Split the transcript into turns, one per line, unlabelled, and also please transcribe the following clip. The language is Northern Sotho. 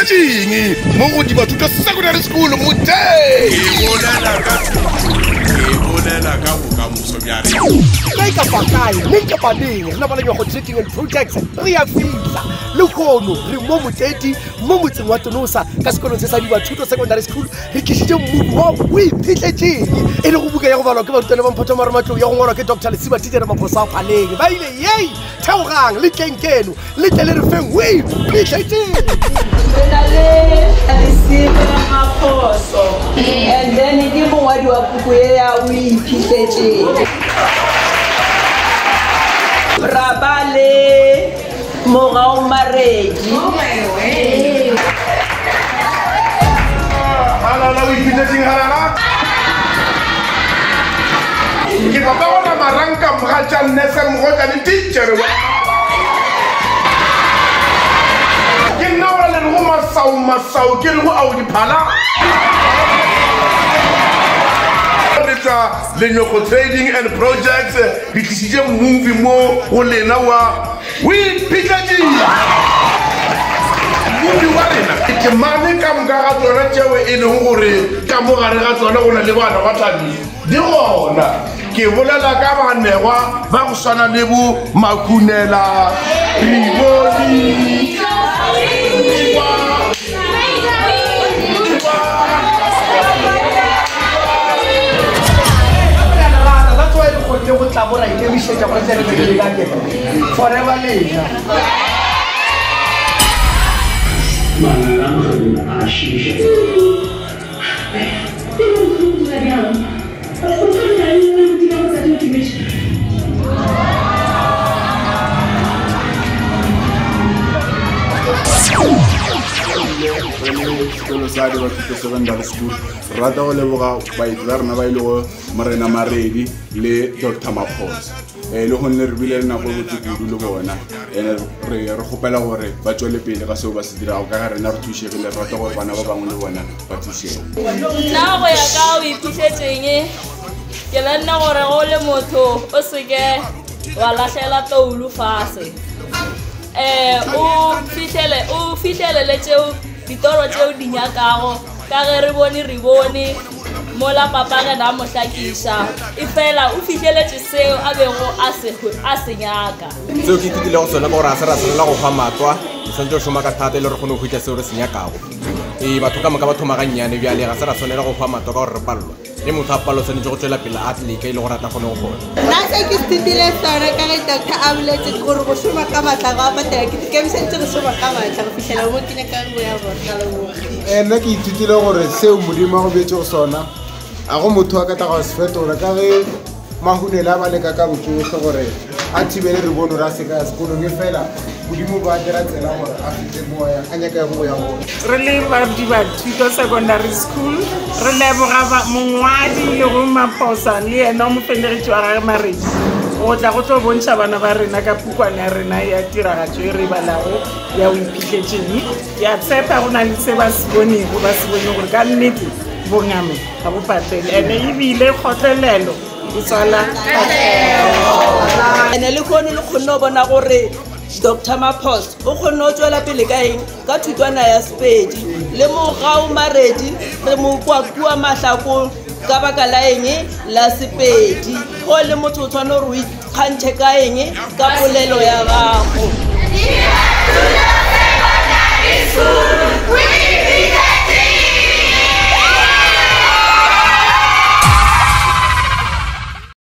Iphitlhetšeng mo go Dibathuto Secondary School Moteng.
Ke bolela ka thuto, ke bolela ka bokamoso bja rena.
Kae kapa kae, neng kapa neng, rena ba Lenyogo Trading and Projects re ya fihla. Lehono re mo Moteti, mo motseng wa Tonosa, ka sekolong se sa Dibathuto Secondary School, re tlišitše mmubi wa O Iphitlhetšeng, e lego buka ya go balwa ke barutwana ba Mphoto Marematlou ya go ngwalwa ke Doctor Lesiba Tichere Maphosa a Phaleng. Ba ile yei! Theogang le tleng keno, le tle le re feng O Iphitlhetšeng.
Re na le Lesiba Maphoso and then ke mongwadi wa puku ye ya O Iphitlhetšeng. Ra ba le Mogau Maredi.
Halala o iphitlhetseng halala. Ke papa gona maranka mogatša nnese mogotša le teacher wa. Ke nna wa le rego masau masau ke rego ao diphala. Re tšwa Lenyoko Trading and Projects re tlišitše movie mo go lena wa O iphitlhetše Mmopi wa rena. Ditemane ka moka ga tsona tšeo e lego gore ka mo gare ga tsona go na le bana ba thabile di gona. Ke bolela ka baanegwa ba go swana le bo Makunela, Riboni,
That's why re kgonne go tla mo ra ikemišetša gore tle re be le lena. Forever lena.
Manganga a mogadimo a šiiša.
Re le sekolo sa Dibathuto Secondary School re rata go leboga baeti ba rena ba e lego Morena Maredi le Doctor Maphosa. um le gonne re bile le nako e botse kudu le bona ene re re kgopela gore ba tswele pele ka seo ba se dirago ka ga rena re thušegile re rata gore bana ba bangwe le bona ba thušege
nna go ya ka o iphitlhetseng ke lenne gore go le motho o seke wa lahlela toulu fase um o fihlele o fihlelele tšeo ditoro tšeo di nyakago ka ge re bone re bone mola papa rena a mo hlakiša efela o fihleletše seo a bego a se, a se nyaka.
Seo ke ithutilego sona ke gore ga se ra swanela go hwa matwa, re swanetše go šoma ka thata e le gore re kgone go hwetša seo re se nyakago. Ee, batho ka moka ba thoma gannyane, bjale ga se ra swanela go hwa matwa ka gore re palelwa. Ge motho a palelwa o swanetše go tšwela pele a leka e le gore a tla kgone go kgona.
Nna se ke se sona ka ge doctor a boletse gore go šoma ka maatla go a patela, ke ikemišeditše go šoma ka maatla go fihlela mo ke nyakang go ya gona. Ka leboga.
Nna ke ithutile gore seo Modimo a go beetšego sona ga go motho a ka tla go se fetola ka ge Mahunela a ba leka ka botsohle gore a thibele Rebone gore a se ka ya sekolong e fela Modimo ba dira tsela gore a fihle mo a nyakago go ya gona.
Re le ba Dibathuto Secondary School re leboga mongwadi le go Maphosa le yena o mofelegetši wa gage Maredi go tla go tlo bontšha bana ba rena ka pukwana ya rena ya tiragatšo e re e balago ya O Iphihletseng. Ke a tshepa go na le se ba se bonego, ba se bone gore ka nnete bongame ga bo patele ene ebile kgotlelelo e tswala
ene le kgone le kgonne go bona gore Doctor Maphoso o kgonne go tswela pele ka eng ka thutwana ya Sepedi le Mogau Maredi re mo kwa kua Mahlakong ka baka la eng la Sepedi go le motho o tshwane gore o ikgantšhe ka eng ka polelo ya gago.